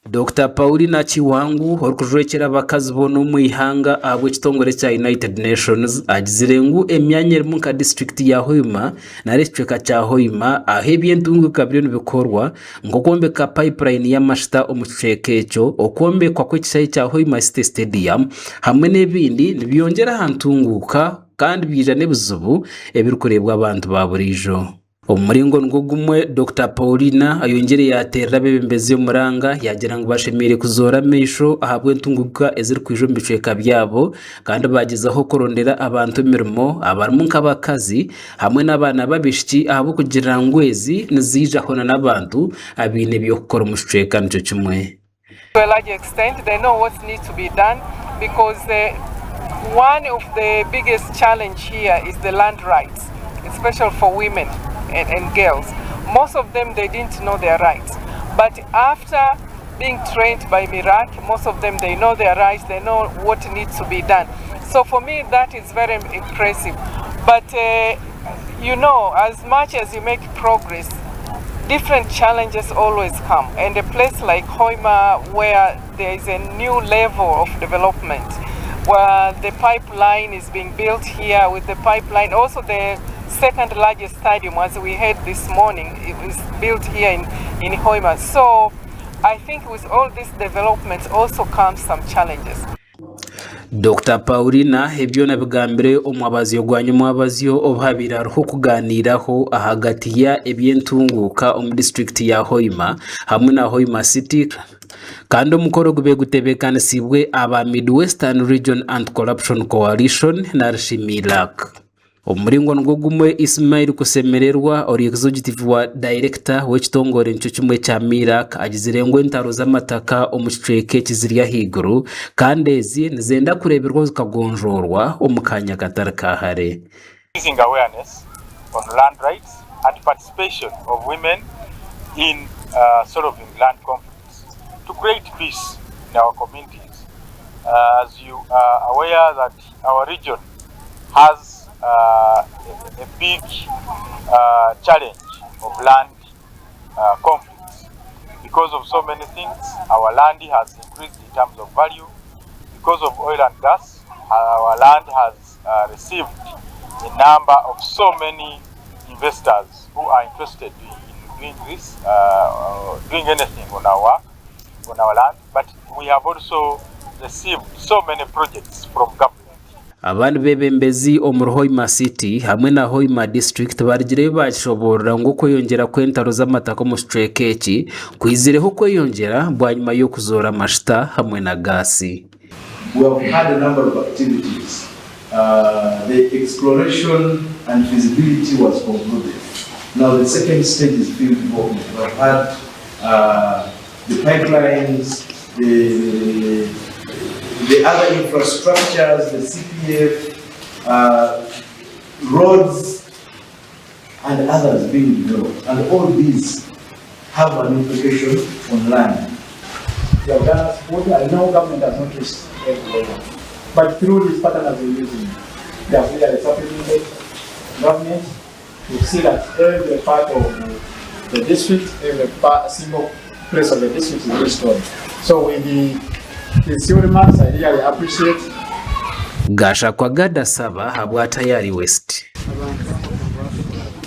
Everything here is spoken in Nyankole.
Dokita Paulina Chiwangu orikujwekyera abakazi boona omu ihanga ahabw'ekitongore kya United Nations agizire ngu emyanya erimu nka disiturikiti ya Hoima nari ekicweka kya Hoima ahu eby'entunguuka biriyo nibikorwa nk'okwombeka pipeline y'amajuta omu kicweka ekyo, okwombekwa kw'ekishaayi kya Hoima City Stadium hamwe n'ebindi nibyongyera aha ntunguuka kandi biija n'ebizibu ebirikureebwa abantu ba buriijo. Omu muringo nigwo gumwe, Dokita Paulina ayongyire yaateerera abeebembezi omuranga yaagira ngu bashemereire kuzoora amaisho ahabw'entunguka ezirikwija omu bicweka byabo kandi baagyezaho kurondera abantu emirimo abarimu nk'abakazi hamwe n'abaana b'abaishiki ahabw'okugira ngu ezi niziija hoona n'abantu abaine eby'okukora omu kicweka nikyo kimwe. To a large extent they know what needs to be done because one of the biggest challenge here is the land rights especially for women and, and girls. Most of them they didn't know their rights but after being trained by MIRAC most of them they know their rights, they know what needs to be done. So for me that is very impressive but you know as much as you make progress different challenges always come and a place like Hoima where there is a new level of development where the pipeline is being built here with the pipeline also the second largest stadium as we heard this morning it is built here in, in Hoima so I think with all these developments also comes some challenges. Dokita Paulina ebi byona abigambire omwabazyo gwa nyomwabazyo obu habaire hariho okuganiiraho ahagati ya eby'entunguuka omu disiturikiti ya Hoima hamwe na Hoima City kandi omukoro gubaire gutebeekanisiibwe aba Mid-Western Region Anti-Corruption Coalition narishi MIRAC. Omu muringo nigwo gumwe, Ismail Kusemererwa ori Executive wa Dayirekita w'ekitongore nikyo kimwe ekya MIRAC agizire ngu entaro z'amataka omu kicweka eki ziri ahaiguru kandi ezi nizenda kureeberwaho zikagonjoorwa omu kaanya katari ka hare. Raising awareness on land rights and participation of women in solving land conflicts to create peace in our communities. As you are aware that our region has a big challenge of land conflicts because of so many things our land has increased in terms of value because of oil and gas our land has received a number of so many investors who are interested in doing this doing anything on our on our land but we have also received so many projects from government. Abandi beebembezi omuri Hoima City hamwe na Hoima District barugireyo baakishoboorora ngu okweyongyera kw'entaro z'amataka omu kicweka eki kwizireho okweyongyera bwanyima y'okuzoora amashuta hamwe na gaasi. We have had a number of activities. The exploration and feasibility was concluded. Now the second stage is field development. We have had the pipelines, the, the other infrastructures, the CPF, roads, and others being developed. And all these have an implication on land. We have done us good. I know government has not reached everywhere. But through these partners we're using, they have really supplemented government to see that every part of the district, every part, single place of the district is restored. So with the few remarks, I really appreciate Gashakwa Gad Asaba habwa Tayari West.